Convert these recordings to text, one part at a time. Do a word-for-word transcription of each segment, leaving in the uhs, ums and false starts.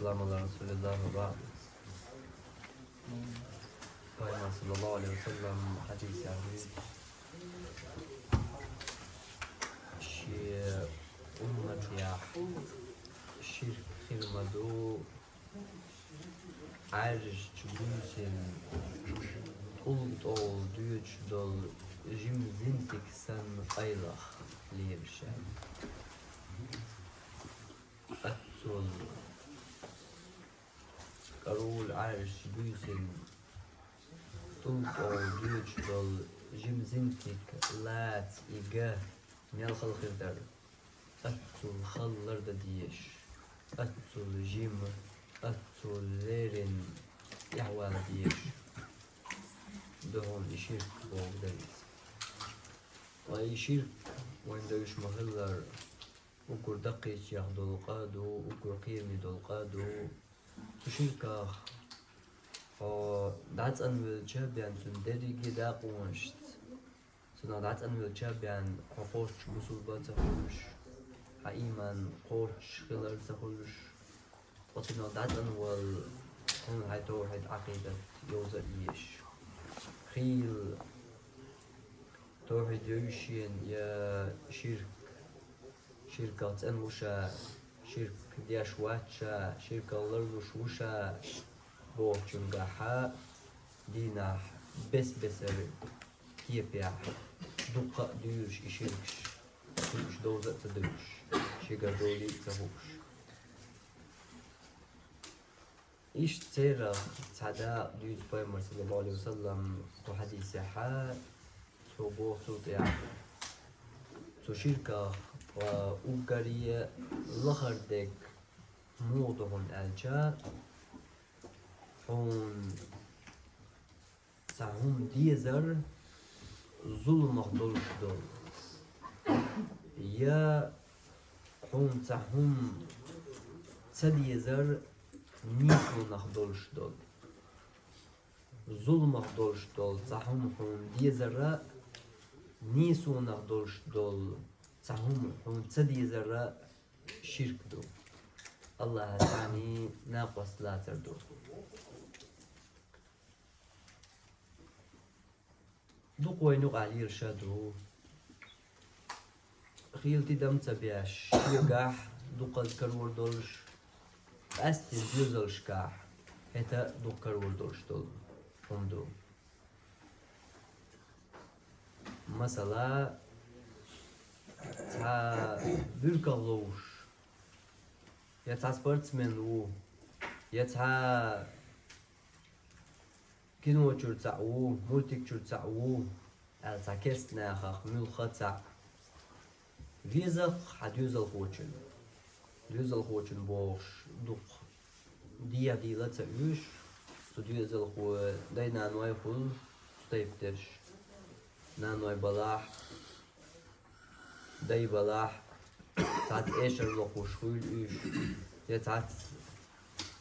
والسلام على رسول الله وبعد. Пайхамар саллаллаху алейхи ва саллам хьадисехь дуьйцу: шен умматехь ширк хир ма ду, Ӏаьржачу буьйсанна тӀулг тӀехула доьдуш долу жима зинтик санна къайлаха лелаш. Оццул кӀорггера Ӏаьржачу буьйсанна тӀулг тӀехула доьдуш долу жима зинтик лаца и ган мел хала хир дара. Оццул хала лардан дезаш, оццул жима, оццул леррина тӀаьхьавала дезаш ду хьуна и ширк бохург дара иза. Ткъа и ширк вайна девзаш ма-хиллара, уггар даккхийчех долу къа а ду, уггар кхераме долу къа а ду. Цу ширках хьо дӀацӀанвелча бен цуьнан дерриге дакъонашца, цунах дӀацӀанвелча бен хьо кхоччуш бусулба ца хуьлуш, хьан ийман кхоччуш хилар ца хуьлуш, ткъа цунах дӀацӀанвала хьуна хьайн тавхьид, Ӏакъидат йовза а езаш. Хийла тавхьид йовза шена я ширк, ширках цӀена ву ша, ширк деш вац ша, ширках ларлуш ву ша бохучуьнгахьа, дийнахь бес-бесара кепехь дуккха а дуьйлуш и ширкаш, уьш довза а ца девзаш, шегара долий а ца хууш. Иштта церах цхьа дакъа дуьйцу Пайхамар саллаллаху алейхи ва саллам кху хьадисехьа, цо боху цул тӀаьхьа: цу ширках ткъа уггаре лахара дерг муха ду хьуна аьлча, хьуна цхьа хӀума дезар зуламах долуш долу, я хьуна цхьа хӀума ца дезар нийсонах долуш долу. Зуламах долуш долу цхьа хӀума хьуна дезара, нийсонах долуш долу цхьа хӀума хьуна ца дезара ширк ду. Аллахьа цхьаьний накъост лацар ду. Дукха вайна юкъахь лелаш а ду. Хийла тидам ца беш, шегахь дукхаза карор долуш, къаьсттина доьзалшкахь хӀета дукха карор долуш долу хӀума ду. Масала, цхьа буьрках ловзуш, я цхьа спортсмен ву, я цхьа кино чуьра цхьаъ ву, мультик чуьра цхьаъ ву аьлла, цхьа керста нахах муьлхха цхьаъ веза-кх хьан доьзалхочун. Доьзалхочун бохуш дукха дехьа дийла а ца оьшу, цу доьзалхо дай-наной хуьлу цу тайпа дерш. Наной балахь, дай балахь, цхьацца эшар лохуш хуьлу уьш, я цхьацца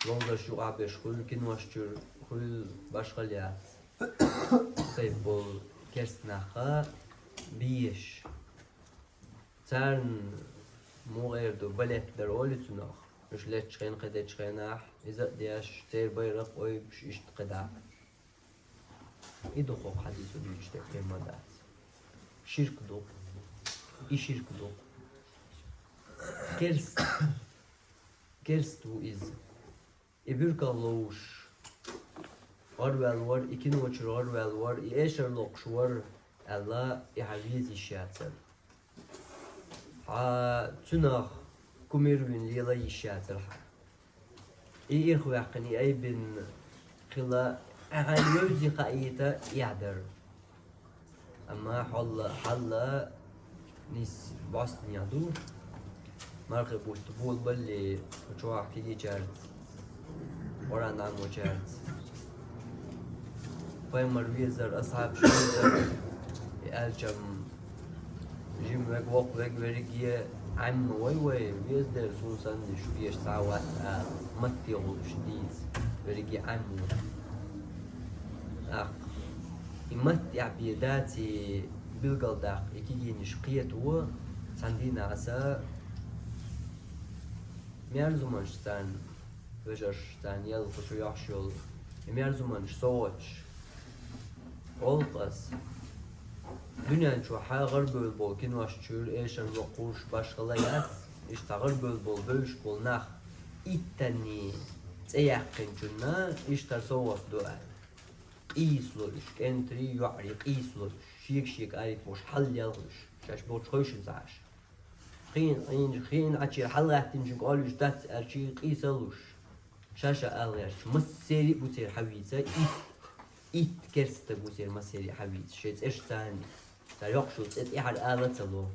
ловзарш юкъахь беш хуьлу, кинош чуьра хуьлу, башхалла яц. Цу тайпа болу керста нахха безаш. Царна муха эр ду, балет дар олу цунах. Уьш леттачу хенахь, кхидечу хенахь, иза а деш, церан байракх а ойбуш, иштта кхидӀа. И ду хӀокху хьадисо дуьйцуш дерг, кхин ма дац. Ширк ду. И ширк ду. Керст. Керст ву иза. И буьрках ловзуш гӀараваьлла вара, и кино чуьра гӀараваьлла вара, и эшар локхуш вара аьлла, и хьан веза йиш яцара. Хьан цуьнах кумир вина лела йиш яцара хьан. И ирхваьккхина, и айбина хила, хьайн вевзий хаийта эхь дара. Амма хьалла, хьалла нийса бӀостанехь ду. Мархи бутт болабалле, чохь кегийчаьрца, Къуръан Ӏамочаьрца. Пайхамар везар, асхьабаш везар, и аьлча-м жима верг, воккха верг, верриге Ӏемма вай, вай веза дера, суна санна уьш везаш цхьа а вац ала, матте гӀуллуш дийца, верриге Ӏемма ву. ТӀаккха и матте тӀехь бен даций билгалдаккха и кегийнаш кхето, цхьана дийнахь аса мерза хӀуманаш царна Вежарш, царна ялх чу йохьуш йолу и мерза хӀуманаш, совгӀаташ. Олу-кх ас, дуьнен чохь гӀарабевлла болу кинош чуьра эшар локхуш башхалла яц, иштта гӀарабевлла болу, бевзаш болу нах иттанний цӀе яьккхинчунна иштта совгӀат ду аьлла. Къийса ло уьш, кӀентарий, йоӀарий къийса ло уьш, шега-шега арийта болуш хьал лелхалуш, шаьш болчу хевшина ца Ӏаш. Кхин, кхин, кхин Ӏачера хьалагӀаьттинчуьнга олуьйтуш дац аьлча, къийса луш. Ша-ша ала гӀерташ, массерий а бу церан хьан вийца, итт, итт керста стаг ву церан массерий а хьан вийца, шайн цӀерш царна. Цара йоккхуш йолу цӀе тӀаьхьара ала а ца ло.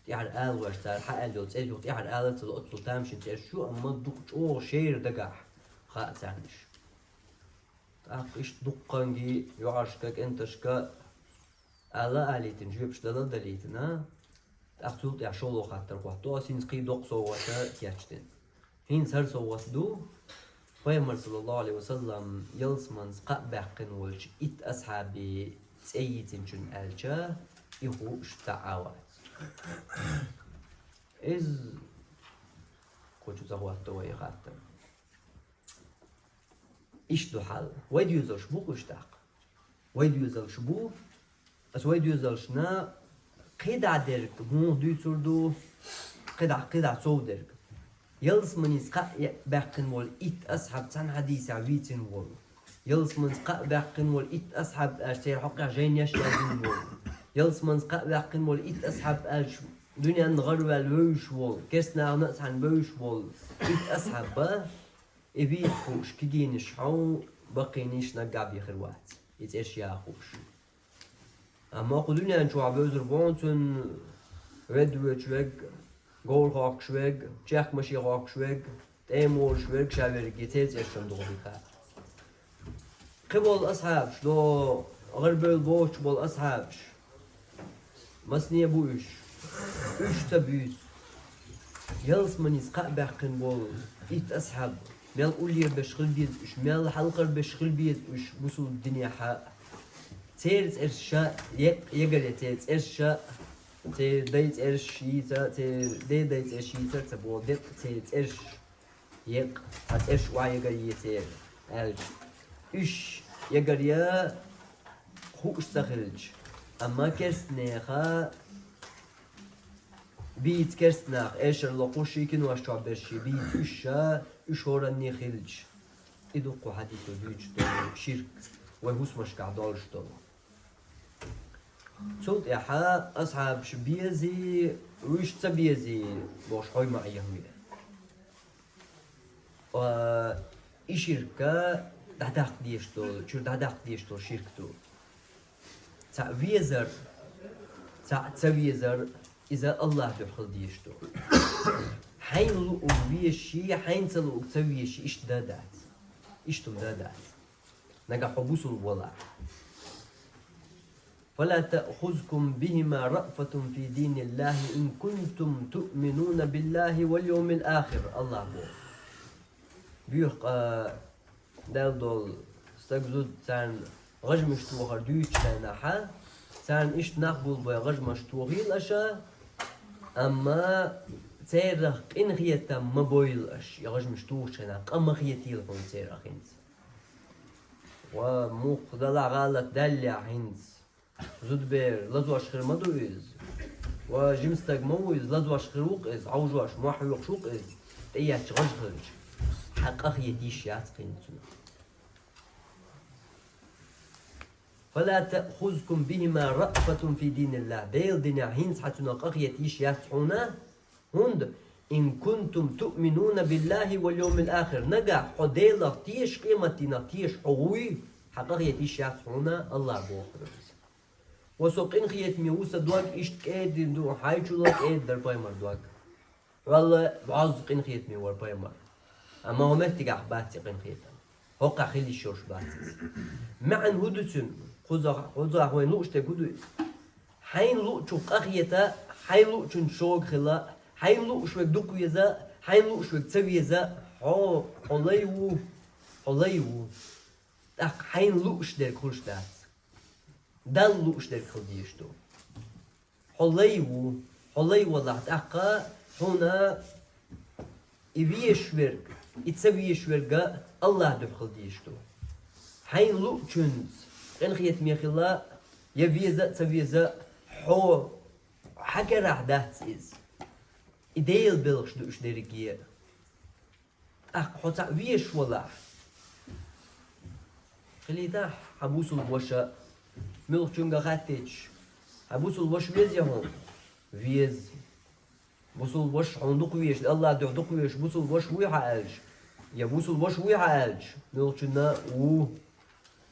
ТӀаьхьара ала гӀерташ цара хьан аьлла йолу цӀе юха тӀаьхьара ала а ца ло, оццул тамашийна цӀерш ю, амма дукха чӀогӀа шера дагахь хаьа царна уьш. ТӀаккха иштта дуккханга йоӀаршка, кӀенташка ала а алийтина, жоьпаш дала а далийтина, тӀаккха цул тӀаьхьа шолгӀа хаттар хӀотто, ас хӀинца кхин доккха совгӀат кечдина. ХӀинца хӀара совгӀат ду, Пайхамар, саллаллаху Ӏалайхи ва саллам, ялсаманца кхаъ баьккхина волчу итт асхьабий цӀе йийцинчунна аьлча, и хууш цхьа а вац. Иза кху чу ца хӀотто вай хаттар. Иштта ду хьал. Вай доьзалш бу-кх уьш тӀаккха. Вай доьзалш бу. Ас вай доьзалшна кхидӀа дерг муха дуьйцур ду, кхидӀа, кхидӀа сов дерг. Ялсаманица кхаъ е-, баьккхина волу итт асхьаб цхьана хьадисехь вийцина волу. Ялсаманица кхаъ баьккхина волу итт асхьаб аьлча, церан хьокъехь жайнеш яздина волу. Ялсаманица кхаъ баьккхина волу итт асхьаб аьлча, дуьненна гӀараваьлла вевзаш волу, керстанахана а цхьаьна вевзаш волу итт асхьаб бан, и вийца хууш кегийнаш хьовн, баккхийнаш наггахь бен хир вац, и цӀерш яха хууш. Амма кху дуьнен чохь бевзар бу хьуна цуьнан ведда воьдуш верг, говр хоккхуш верг, чехка машен хоккхуш верг, тӀема волуш верг, ша верг, и церан цӀершна дукха дика хаьа. Кхин болу асхьабаш, до гӀарабевлла боцуш болу асхьабаш, масане бу уьш? Уьш ца буьйцу. Ялсаманица кхаъ баьккхина болу итт асхьаб, мел уллера берш хила беза уьш, мел хьалхара берш хила беза уьш бусулба динехь а. Церан цӀерш а, еккъа егар я церан цӀерш а, церан дай цӀерш йийца, церан ден дай цӀерш йийца а ца боху, деккъа церан цӀерш, еккъа, цхьа цӀерш охьаегар е церан, аьлча. Уьш егар я хууш ца хилча, амма керстанеха бийца керстанах, эшар локхуш ший кинош чохь берш ший бийца уьш а, уьш хӀоранний хилча. И ду кху хьадисо дуьйцуш долу ширк, вай хӀусамашкахь долуш долу. Цул тӀаьхьа асхьабаш безий, уьш ца безий бохуш хьой ма Ӏехаве. Ткъа и ширка дӀадаккха дезаш долу, чуьра дӀадаккха дезаш долу ширк ду. Цхьаъ везар, цхьаъ ца везар, иза Аллах дуьхьа хила дезаш ду. Хьайна луъург везаш, хьайна ца луъург ца везаш, иштта дан дац. Иштта хӀума дан дац. Нагахь хьо бусулба валахь. «فلا تأخذكم بهما رأفة في دين الله إن كنتم تؤمنون بالله واليوم الآخر», Аллах боху. Боьха къа Далла долу стаг, зуда царна гӀажмаш тохар дуьйцучу хенахь, царна иштта нах гулбой гӀажмаш тохийла аша, амма церах къинхетам ма бойла аша, и гӀажмаш тухучу хенахь къа ма хетийла хьуна церах хӀинца. Ва муха далахь гӀалат даьллехь хӀинца, зудабер лазош хир ма ду иза. Ва жима стаг ма ву иза, лазош хир ву-кх иза, Ӏовжош, мохь хьоькхуш ву-кх иза, тӀеетташ гӀаж хилча. Хьан къа хета йиш яц-кх хӀинца цунах. «فلا تأخذكم بهما رأفة في دين الله». Делан динехь хӀинца хьан цунах къа хета йиш яц хьуна, хӀунда: «إن كنتم تؤمنون بالله واليوم الآخر». Нагахь хьо Делах тешаш, къематдийнах тешаш хьо вуй, хьан къа хета йиш яц хьуна, Аллах боху иза. Ва со къинхетаме ву, сан дог иштта кӀеда ду, хьайчул а кӀеда дара пайхамар дог. Валла, бӀозза къинхетаме вара пайхамар. Амма хӀо меттигахь бац и къинхетам. ХӀокхахь хила йиш йолуш бац иза. МаьӀна хӀун ду цуьнан? Кхузахь, кхузахь вайна лууш дерг хӀун ду иза? Хьайна луучух къа хета, хьайна луучун шога хила, хьайна лууш верг дукха веза, хьайна лууш верг ца веза, хьо, хьо лай ву, хьо лай ву. ТӀаккха хьайна лууш дерг хуьлуш дац. Далла лууш дерг хила дезаш ду. Хьо лай ву, хьо лай валахь, тӀаккха хьуна и везаш верг, И ца везаш верг АллахӀ дуьхьа хила дезаш ду. Хьайна луучуьнца къинхетаме хила, я веза а, ца веза а, хьо хьа карахь дац иза. И Делан белхаш ду уьш дерриге а. ТӀаккха хьо цхьаъ везаш валахь, хилийтахь хьан бусулба ваша, муьлххачуьнга хаьттича, хьан бусулба ваша везий хьуна? Веза. Бусулба ваша хьуна дукха везаш, АллахӀ дуьхьа дукха везаш бусулба ваша вуй хьа аьлча, я бусулба ваша вуй хьа аьлча, муьлххачунна ву.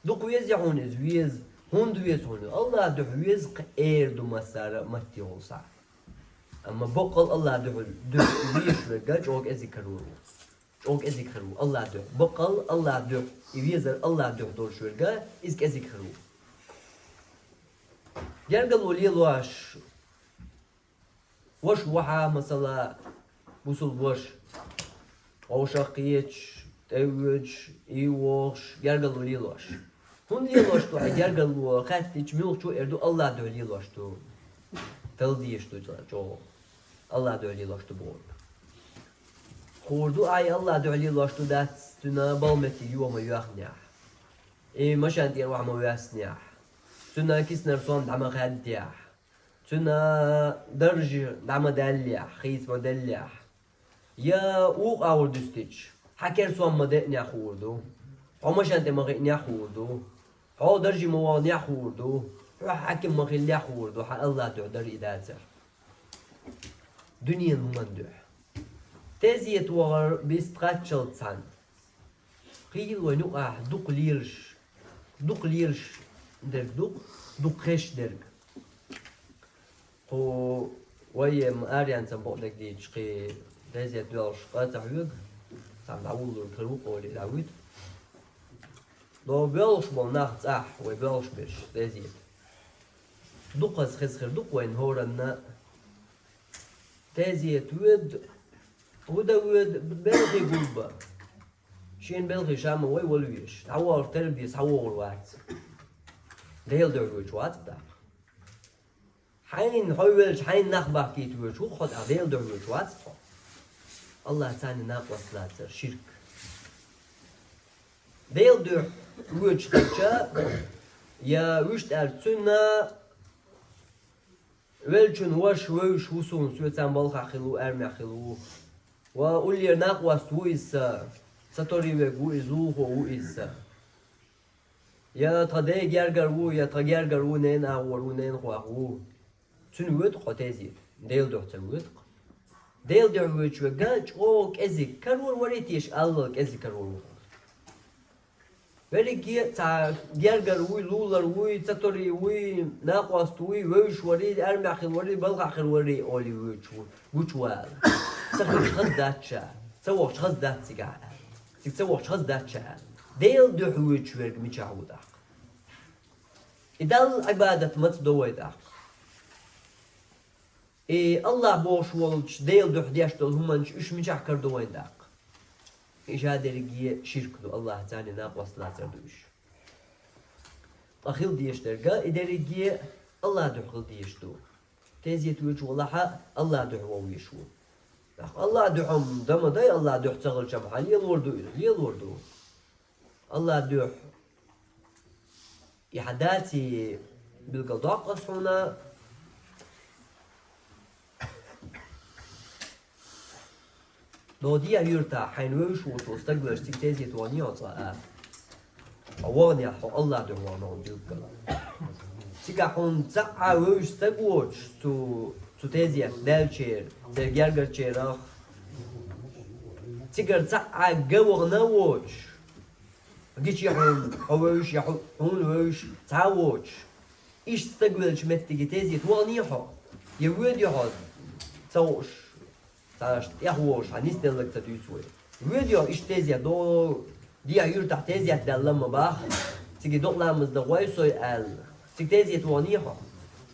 Дукха везий хьуна иза? Веза. ХӀунда веза хьуна? АллахӀ дуьхьа веза кхы эр ду массара а маттехула схьа. Амма баккъал АллахӀ дуьхьа, дуьхьа везаш верг чӀогӀа кӀезига хир ву. ЧӀогӀа кӀезига хир ву АллахӀ дуьхьа. Баккъал АллахӀ дуьхьа, и везар АллахӀ дуьхьа долуш верг, иза кӀезига хир ву. Гергарло лелош, ваша ву хьа, масала, бусулба ваша, вовшах кхеташ, тӀе а воьдуш, и а вогӀуш, гергарло лелош. ХӀунда лелош ду хьо гергарло хаьттича, муьлххачо эр ду, АллахӀ дуьхьа лелош ду. Дала дезаш ду чӀо-, чӀогӀа. АллахӀ дуьхьа лелош ду бохург. Хуур ду, ай, АллахӀ дуьхьа лелош ду, дац, цуьнан балха меттиг юха ма йоьхнехь. И машен тӀера охьа ма воьссинехь. Цуьнан киснара сом дӀа ма хаьддехь. Цуьнан даржа дӀа ма даьллехь, хийца ма даьллехь. Я вукху агӀор дуьстича, хьан кара сом ма деънехь хуур ду. Хьо машен тӀе ма хиънехь хуур ду. Хьо даржий ма вогӀнехь хуур ду. Хьо хьаькам ма хиллехь хуур ду, хьан АллахӀ дуьхьа дар и дацар. Дуьненан хӀуманна дуьхьа. Тезета вахар бист кхаччалц цхьаьна. Хийла вайн юкъахь дукха лелаш, дукха лелаш дерг ду-кх, дукха хезаш дерг. Кху вай ма аренца бакъдерг дийцича, кхин тезета доьлхуш къа ца хьоьгу, цхьаьна дӀавуллург хир ву-кх олий дӀавуьту. Дов боьлхуш болу нах цӀахь, вай боьлхуш берш, тезета. Дукхаза хеза хир ду-кх вайн хӀоранна а. Тезета воьду, хӀун дан воьду, белхий гулбан. Шена белхий ша ма вай вала везаш. ДӀавахар тера бен схьавогӀур вац. Делан дуьхьа воьдуш вац-кх тӀаккха. Хьайна хьо велча, хьайна нах бахкийта воьдуш ву-кх хьо тӀаккха, Делан дуьхьа воьдуш вац-кх хьо. АллахӀаца цхьаьна накъост лацар, ширк. Делан дуьхьа воьдуш хилча, я вуьшта аьлча, цуьнан веллачун ваша вевзаш ву суна, соьцан балхахь хилла ву, аьрмехь хилла ву. Ва уллера накъост ву иза сан, сан торий верг ву иза, лулахо ву иза сан. Я тхан ден гергара ву, я тхан гергара ву, ненан агӀор ву, ненахойх ву. Цуьнан воьду-кх хьо тезета, Делан дуьхьа ца воьду-кх. Делан дуьхьа воьдуш верг чӀогӀа кӀезиг, карор варий теша, аллал кӀезиг карор ву-кх. Верриге а цхьа гергара вуй, лулара вуй, сан торий вуй, накъост вуй, вевзаш варий, аьрмехь хилла варий, балхахь хилла варий олий воьдуш ву, гучувала. Ца хилча хаза дац ша, ца вахча хаза дац цигахь аьлла. Цига ца вахча хаза дац ша аьлла. Делан дуьхьа воьдуш верг мичахь ву тӀаккха? И Далла Ӏибадат маца до вай тӀаккха? И АллахӀ бохуш волчу Делан дуьхьа деш долу хӀуманаш уьш мичахь карадо вайн тӀаккха? И ша дерриге ширк ду, АллахӀаца цхьаьна накъост лацар ду уьш. Ткъа хила дезаш дерг, и дерриге а АллахӀ дуьхьа хила дезаш ду. Тезета воьдуш валахь а, АллахӀ дуьхьа вовзаш ву. ТӀаккха АллахӀ дуьхьа-м дан ма дай, АллахӀ дуьхьа ца хилча-м хьан лелор ду иза? Лелор ду. АллахӀ дуьхьа и хьан даций билгалдоккху ас хьуна. Доху дехьа юьртахь хьайна вевзаш волчу стаг велча, цига тезета вахний хьо цкъа а? Хьо вахнехь, хьо АллахӀ дуьхьа вахна хьуна билггал. Цигахь хьуна цхьа а вевзаш стаг воцуш цу, цу тезета даьллачеран, церан гергарчарах, цигара цхьа а ган вахна а воцуш, гича хьуна хьо вевзаш, я хьу-, хьуна вевзаш цхьа а воцуш, иштта стаг веллачу меттиге тезета вахний хьо? Я воьдий хьо, ца хууш, цхьа тӀехволуш, хьан нисделларг ца дуьйцу вай? Воьдий хьо иштта тезета, доху дехьа юьртахь тезета даьлла ма боху, цига докъа ламаз дан гӀой со аьлла, цига тезета вахний хьо?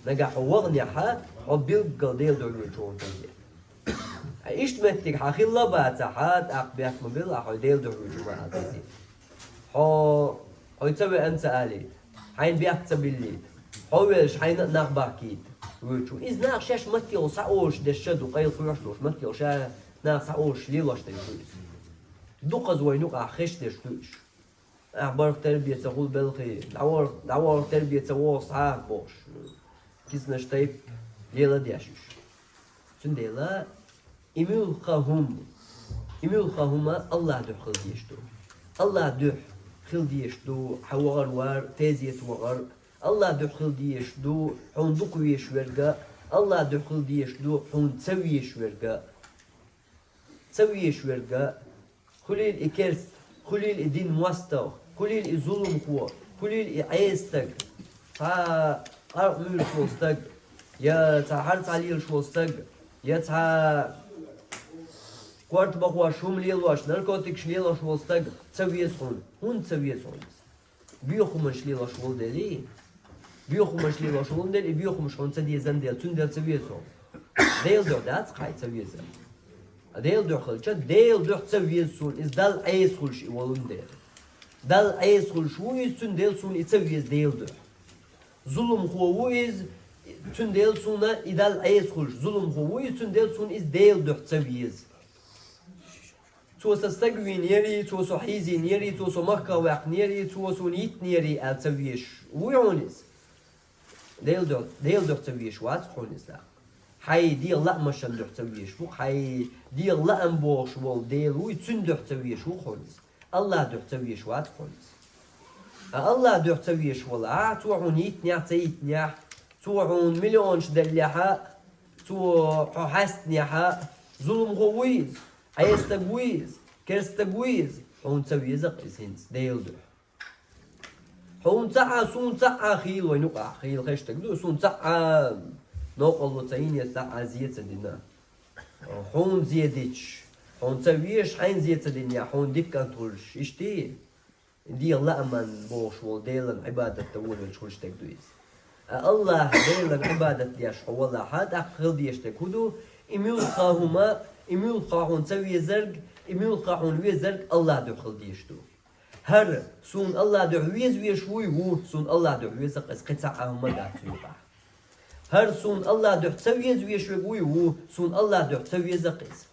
Нагахь хьо вахнехь, хьо билггал Делан дуьхьа воьдуш ву хьуна тезета. Ткъа иштта меттиг хьан хилла а бацахь, тӀаккха бехк ма билла, хьо Делан дуьхьа воьдуш ву ма ала тезета. Хьо, хьо ца веана ца алийта, хьайна бехк ца биллийта, хьо велча хьайна а нах бахкийта воьдуш ву. Иза наха шаьш маттехула схьаолуш дерш ду, къайла кхоьхьуш долуш, маттехула ша наха схьаолуш лелош дерг ду иза. Дукхаза вайна юкъахь хезаш дерш ду уьш. Ахь барх тербе ца хуьлу белхий, дӀаварх, дӀаварх тербе ца вогӀу схьа бохуш. Киснаш тайп лела деш уьш. Цундела и муьлхха хӀума, и муьлхха хӀума Аллах дуьхьа хила дезаш ду. Аллах дуьхьа хила дезаш ду, хьан вахар вар, тезета вахар. Аллах дуьхьа хила дезаш ду, хьуна дукха везаш верг а. Аллах дуьхьа хила дезаш ду, хьуна ца везаш верг а. Ца везаш верг а. Хуьлийла и керста, хуьлийла и динан мостагӀа, хуьлийла и зуламхо, хуьлийла и Ӏеса стаг, цхьа къаркъа муьйлуш волу стаг, я цхьа хьарцхьа лелаш волу стаг, я цхьа корта бахош, хӀума лелош, наркотикаш лелош волу стаг ца веза хьуна. ХӀунда ца веза хьуна иза? Боьха хӀуманаш лелош волу дела, боьха хӀуманаш лелош волу дела, и боьха хӀуманаш хьуна ца дезан дела, цундела ца веза хьуна. Делан дуьхьа дац кхай ца веза. А Делан дуьхьа хилча, Делан дуьхьа ца веза суна иза, Далла Ӏеса хуьлуш и волун дела. Далла Ӏеса хуьлуш ву иза, цундела суна и ца веза Делан дуьхьа. Зуламхо ву иза, цундела суна и Далла Ӏеса хуьлуш. Зуламхо ву иза, цундела суна иза Делан дуьхьа ца веза. Цо сан стаг вийнера, цо со хьийзийнера, цо со махках ваьккхинера, цо суна йитинера аьлла ца везаш вуй хьуна иза? Делан дуьхьа, Делан дуьхьа ца везаш вац хьуна иза. Хьайн дегӀан лаамашна дуьхьа ца везаш ву, хьайн дегӀан лаам бохуш волу Дела вуй, цуьнан дуьхьа ца везаш ву хьуна иза. Аллах дуьхьа ца везаш вац хьуна иза. А Аллах дуьхьа ца везаш валахь, цо хьуна йитинехь, ца йитинехь, цо хьуна миллионаш деллехь а, цо хьо хьаьстинехь а, зуламхо вуй иза, Ӏеса стаг вуй иза, керста стаг вуй иза, хьуна ца веза-кх иза хӀинца Делан дуьхьа. Хьуна ца Ӏа, суна ца Ӏа хийла вайна юкъахь, хийла хезаш стаг ду, суна ца Ӏа новкъарло ца йина, ца Ӏа зе ца дина. Хьуна зе дича, хьуна ца везаш, хьайна зе ца динехь, хьуна дика кӀант хуьлуш, иштта? ДегӀан лааман бохуш волу Делан Ӏибадат дан волавелча хуьлуш стаг ду иза. А Аллах Делан Ӏибадат деш хьо валахь, тӀаккха хила дезаш стаг хӀун ду? И муьлхха хӀума, и муьлхха хьуна ца везарг, и муьлхха хьуна везарг Аллах дуьхьа хила дезаш ду. ХӀара, суна Аллах дуьхьа веза везаш вуй, ву, суна Аллах дуьхьа веза-кх иза, кхин цхьа а хӀума дац цу юкъахь. ХӀара, суна Аллах дуьхьа ца веза везаш верг вуй, ву, суна Аллах дуьхьа ца веза-кх иза.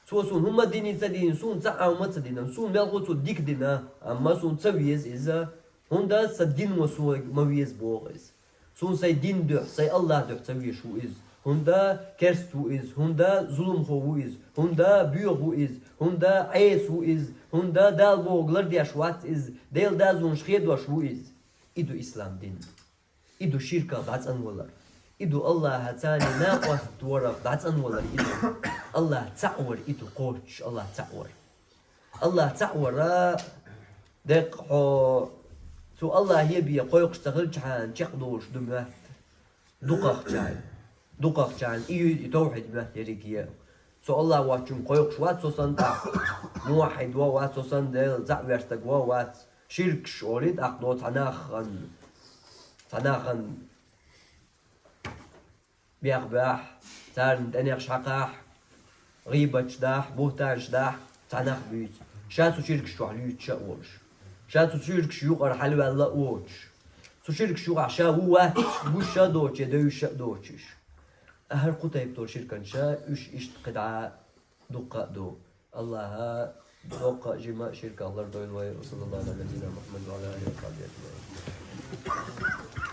Цо суна хӀума дина ца дина, суна цхьа а хӀума ца дина, суна мелхо цо дика дина, амма суна ца веза иза, хӀунда сан дино сога ма веза боху иза. Суна сайн дин дуьхьа, сайн Аллах дуьхьа ца везаш ву иза. ХӀунда керста ву иза, хӀунда зуламхо ву иза, хӀунда боьха ву иза, хӀунда Ӏеса ву иза, хӀунда Дала бохург лардеш вац иза, Делан дозанаш хедош ву иза. И ду ислам дин. И ду ширках дӀацӀанвалар. И ду Аллахьаца накъост варах дӀацӀанвалар и ду. Аллах цхьаъ вар и ду, кхочуш Аллах цхьаъ вар. Аллах цхьаъ вара, деккъа хьо цу Аллахье бен кхойкхуш ца хилчахьана чекхдолуш ду моьтту. Дукхахчарна, дукхахчарна и ю и тавхьид моьтту ерриге. Со Аллах воцчунга кхойкхуш вац со санна тӀаккха. Муваххьид ван вац со санна, Дела цхьаъ веш стаг ван вац. Ширкаш олий тӀаккха до цхьа нахана, цхьа нахана бехбехь, царна тӀенех хьакхахь, гӀийбаташ дахь, бухтанаш дахь, цхьа нах буьйцу. Ша цу ширкаш чохь луьйцуш а волуш. Ша цу ширкаш юкъара хьалаваьлла а воцуш. Цу ширкаш юкъахь ша ву вац, гуш а доцуш, я девзаш а доцуш. ХӀара кху тайпа долу ширканаш, уьш иштта кхидӀа дуккха а ду. Аллаха доккха а жима а ширках лардойла вай. Ва саллаллаху Ӏала набийина Мухаммад ва Ӏала алихи ва сахьбихи ажмаӀин.